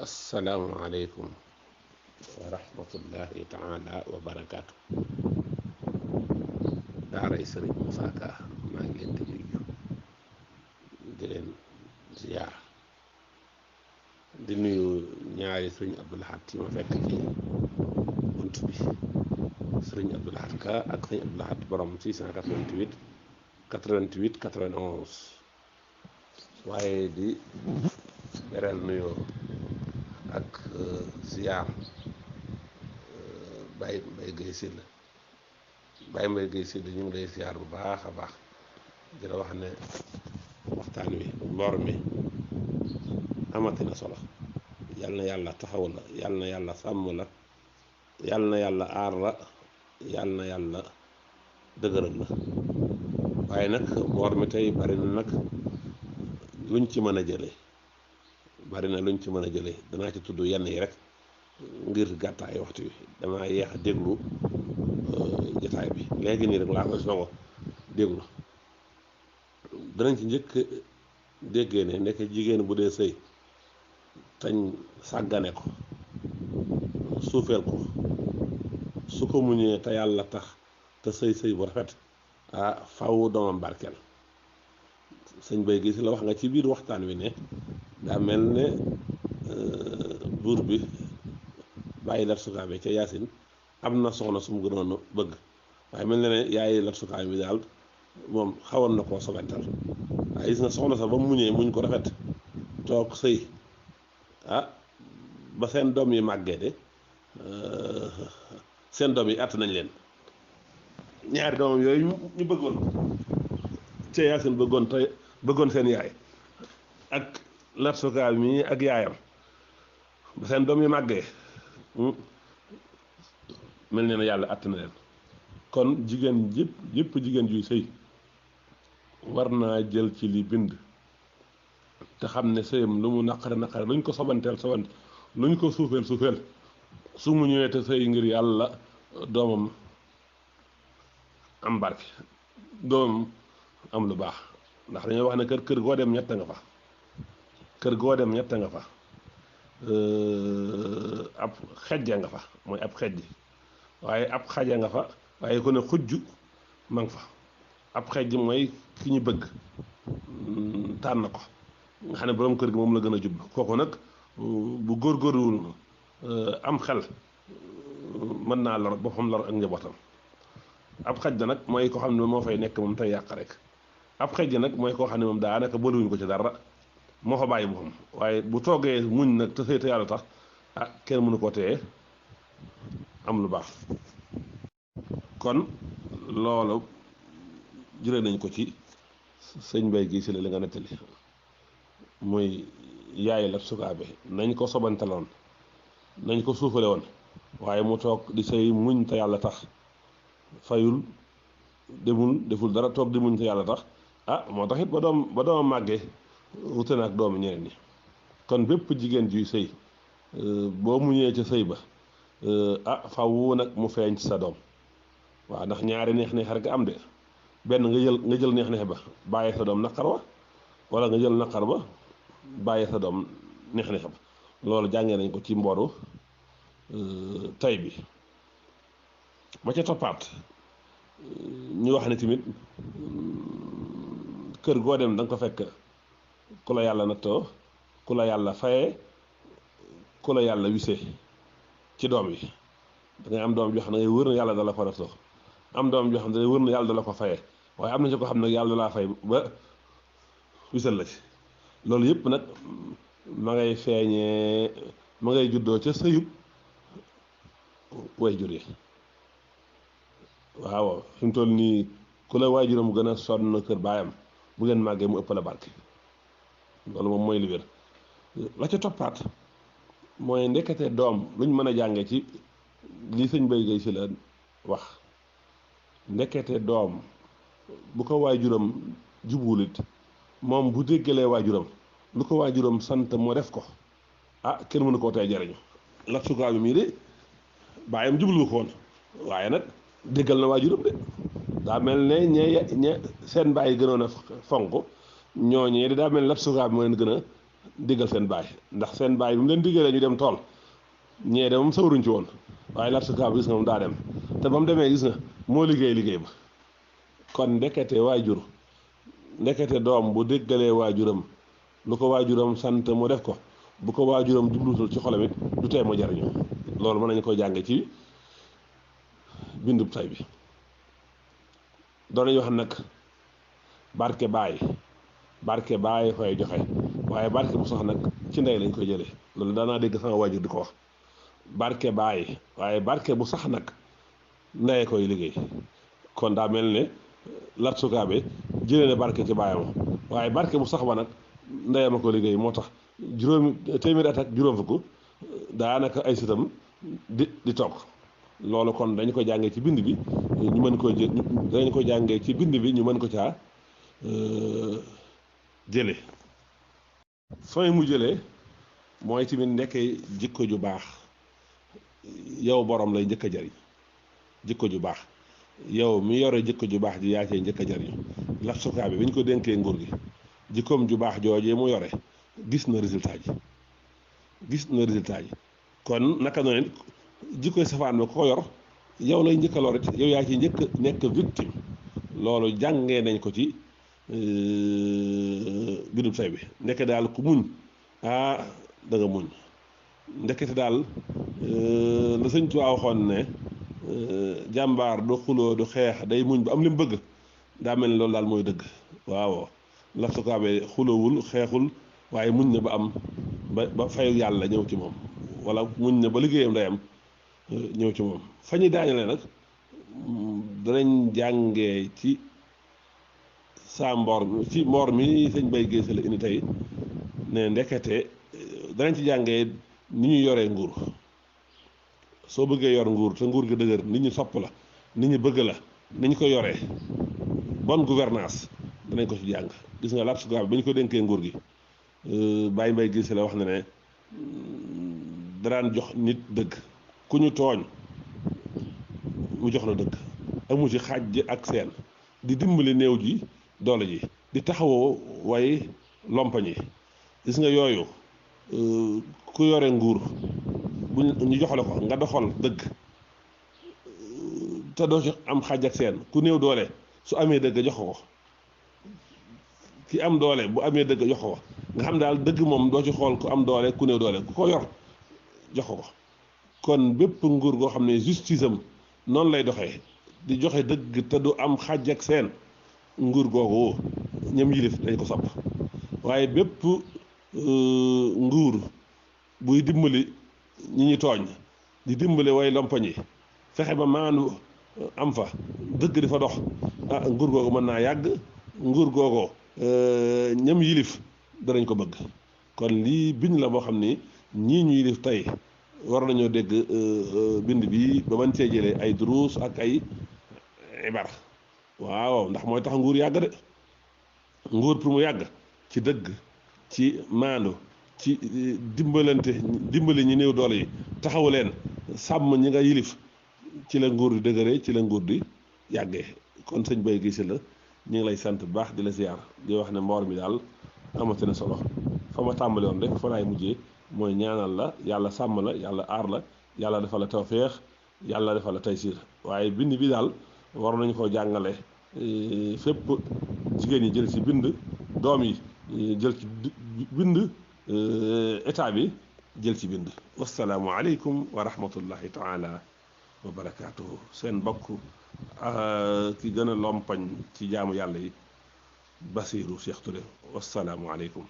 asalaamualeykum wa rahmatullahi taala wa barakaatu. daaray sëriñ Moussa Ka maa ngi leen di nuyu di leen ziyaar di nuyu ñaari sëriñ Abdou Lahad yi ma fekk ci bunt bi, sëriñ Abdou Lahad Ka ak sëriñ Abdou Lahad borom 688 88 91, waaye di bereel nuyoo ak ziyaar Baye Mbaye Guèye Sylla Baye Mbaye Guèye Sylla ñu ngi lay ziyaar bu baax a baax di la wax ne waxtaan wi lor mi amati na solo. yal na yàlla taxaw la, yal na yàlla sàmm la, yal na yàlla aar la, yal na yàlla dëgëral la. waaye nag mboor mi tey bari na nag luñ ci mën a jëlee, bari na luñ ci mën a jëlee. danaa ci tudd yenn yi rek ngir gàttaay waxtu wi, damaa yeex a déglu jotaay bi léegi nii rek laa koy songo déglu. danañ ci njëkk déggee ne nekk jigéen bu dee sëy tañ sàggane ko, suufeel ko, su ko muñee te yàlla tax te sëy bu rafet faw doomam barkeel. sëñ Bay gi si la wax nga ci biir waxtaan wi ne daa mel ne buur bi bàyyi lat sukaabe ca yaasin am na soxna su mu gënoon bëgg, waaye mel na ne yaay lat sukaabe bi daal moom xawoon na koo sobental. waaye gis nga soxna sax ba mu muñee muñ ko rafet toog sëy ba seen doom yi màggee de seen doom yi àtt nañ leen. ñaari doomam yooyu ñu bëggoon ca yaasin bëggoon seen yaay ak lat sukaabe mi ak yaayam ba seen doom yi màggee mel ne na yàlla àtt na leen. kon jigéen yëpp jigéen juy sëy war naa jël ci li bind te xam ne sëyam lu mu naqare luñ ko sobanteel luñ ko suufeel su mu ñëwee te sëy ngir yàlla doomam am barke, doomam am lu baax. ndax dañoo wax ne kër goo dem ñett nga fa, kër goo dem ñett nga fa. ab xejja nga fa, mooy ab xejj, waaye ab xaja nga fa, waaye ku ne xujj ma nga fa. ab xejj mooy ki ñu bëgg tànn ko, nga xam ne borom kër gi moom la gën a jublu. kooku nag bu góorgóorluwul am xel mën naa lor boppam, lor ak njabootam. ab xaj nag mooy koo xam ne moo fay nekk moom tey yàq rek. ab xejj nag mooy koo xam ne moom daanaka boolewuñ ko ci dara, moo fa bàyyi boppam. waaye bu toogee muñ nag te sëy te yàlla tax kenn mënu koo téye am lu baax. kon loolu jëlee nañ ko ci sëñ Mbay Guèye Sylla li nga nettali, muy yaay lat sukaabe nañ ko sobantaloon, nañ ko suufale woon, waaye mu toog di sëy muñ te yàlla tax, fayul deful dara, toog di muñ te yàlla tax moo tax it ba doomam màggee wute na ak doomi ñeneen ñi. kon bépp jigéen juy sëy boo muñee ca sëy ba faw nag mu feeñ ci sa doom. waaw ndax ñaari neex rek am de, benn nga jël neex ba bàyyi sa doom naqar wa, wala nga jël naqar ba bàyyi sa doom neex ba. loolu jàngee nañ ko ci mbooru tay bi. ba ca toppaat ñu wax ne tamit kër goo dem da nga ko fekk ku la yàlla nattoo, ku la yàlla fayee, ku la yàlla wisee ci doom yi. da ngay am doom joo xam ne ngay wër na yàlla dala ko nattoo, am doom joo xam ne day wër na yàlla dala ko fayee, waaye am na ci ko xam ne yàlla laa fay ba wisal la ci. loolu yëpp nag ma ngay feeñee, ma ngay juddoo ca sëyub way jur yi. waaw fi mu toll nii ku la waajuram gën a sonn kër baayam bu ngeen màggee mu ëpp la barke. loolu moom mooy li wér. la ca toppaat mooy ndekete doom luñ mën a jànge ci li sëñ Mbay Guèye Sylla wax. ndekete doom bu ko waajuram jubbulit, moom bu déggalee waajuram lu ko waajuram sant moo def ko kenn mënu koo tey jariñu. lat sukaabe mii de baayam jublu ko woon, waaye nag déggal na waajuram de. daa mel ne ñe seen bàyyi gënoon a fonk ñooñee di daa mel ne lat sukaabe moo leen gën a diggal seen baay ndax seen baay bi mu leen diggalee ñu dem tool ñee de moom sawaruñ ci woon waaye Lat Sukaabe gis nga moom daa dem te ba mu demee gis nga moo liggéey ba kon ndekete waajur ndekete doom bu déggalee waajuram lu ko waajuram sant mu def ko bu ko waajuram jubluutul ci xolam it du tee mu jariñu loolu mën nañu ko jànge ci bindub tay bi doon nañu wax nag barke baay fay joxe waaye barke bu sax nag ci ndey lañ koy jëlee loolu daanaa dégg sama waajur di ko wax barke baay waaye barke bu sax nag ndey koy liggéey kon daa mel ne Lat Sukaabe jëlee na barke ci baayam waaye barke bu sax ba nag ndeyam a ko liggéey moo tax juróomi téeméeri at ak juróom fukk daanaka ay sëtam di toog loolu kon dañu ko jàngee ci bind bi ñu mën ko dañu ko jàngee ci bind bi ñu mën ko caa jële sooy mu jëlee mooy tamit nekkee jikko ju baax yow borom lay njëkk a jariñ jikko ju baax yow mi yore jikko ju baax ji yaa cee njëkk a jariñu Lat Sukaabe bi ñu ko dénkee nguur gi jikkoom ju baax joojee mu yore gis na résultat ji kon naka noonu jikkoy safaan ba ko yor yow lay njëkk a lor it yow yaa ci njëkk nekk victime loolu jàngee nañ ko ci bindub tay bi ndeke daal ku muñ da nga muñ ndekete daal la sëñ Tuubaa waxoon ne jàmbaar du xuloo du xeex day muñ ba am li mu bëgg daa mel ni loolu daal mooy dëgg waaw Lat Sukaabe xuloowul xeexul waaye muñ na ba am ba fayu yàlla ñëw ci moom wala muñ na ba liggéeyam day am ñëw ci moom fa ñuy daanale nag danañ jàngee ci ci mboor mi sëñ Bay Géese la indi tey ne ndekete danañ ci jàngee ni ñu yoree nguur soo bëggee yor nguur te nguur gi dëgër nit ñi sopp la nit ñi bëgg la ni ñu ko yoree bonne gouvernance danañ ko ci jàng gis nga Lat Sukaabe ba ñu ko dénkee nguur gi Baye Mbay Géese la wax na ne daraan jox nit dëgg ku ñu tooñ mu jox la dëgg amu ci xaaj ji ak seen di dimbali néew ji doole ji di taxawoo way lompañ yi gis nga yooyu ku yore nguur bu ñu jox la ko nga doxal dëgg te doo ci am xaaj ak seen ku néew doole su amee dëgg jox ko ki am doole bu amee dëgg jox ko nga xam daal dëgg moom doo ci xool ku am doole ku néew doole ku ko yor jox ko kon bépp nguur goo xam ne justice am noonu lay doxee di joxe dëgg te du am xàjj ak seen nguur googu ñam yilif dañ ko sopp waaye bépp nguur buy dimbali ñi ñu tooñ di dimbali way lompañ yi fexe ba maandu am fa dëgg di fa dox nguur googu mën naa yàgg nguur googu ñam yilif danañ ko bëgg kon lii bind la boo xam ni ñii ñu yilif tey war nañoo dégg bind bi ba mën cee jëlee ay duruus ak ay ibar waaw ndax mooy tax nguur yàgg de nguur pour mu yàgg ci dëgg ci maandu ci dimbali ñi néew doole yi taxawu leen sàmm ñi nga yilif ci la nguur di dëgëree ci la nguur di yàggee kon sëñ Bay Géese la ñu ngi lay sant bu baax di la ziar di wax ne mboor mi daal amati na solo fa ma tàmbali woon rek fa laay mujjee mooy ñaanal la yàlla sàmm la yàlla aar la yàlla defal la tawféex yàlla defal la taysiir waaye bind bi daal war nañu ko jàngale fépp jigéen ñi jël ci bind doom yi jël ci bind état bi jël ci bind wasalaamu aleykum wa rahmatullahi taala wa barakaatuhu seen mbokk ki gën a lompañ ci jaamu yàlla yi Basiiru Cheikh Touré wasalaamu aleykum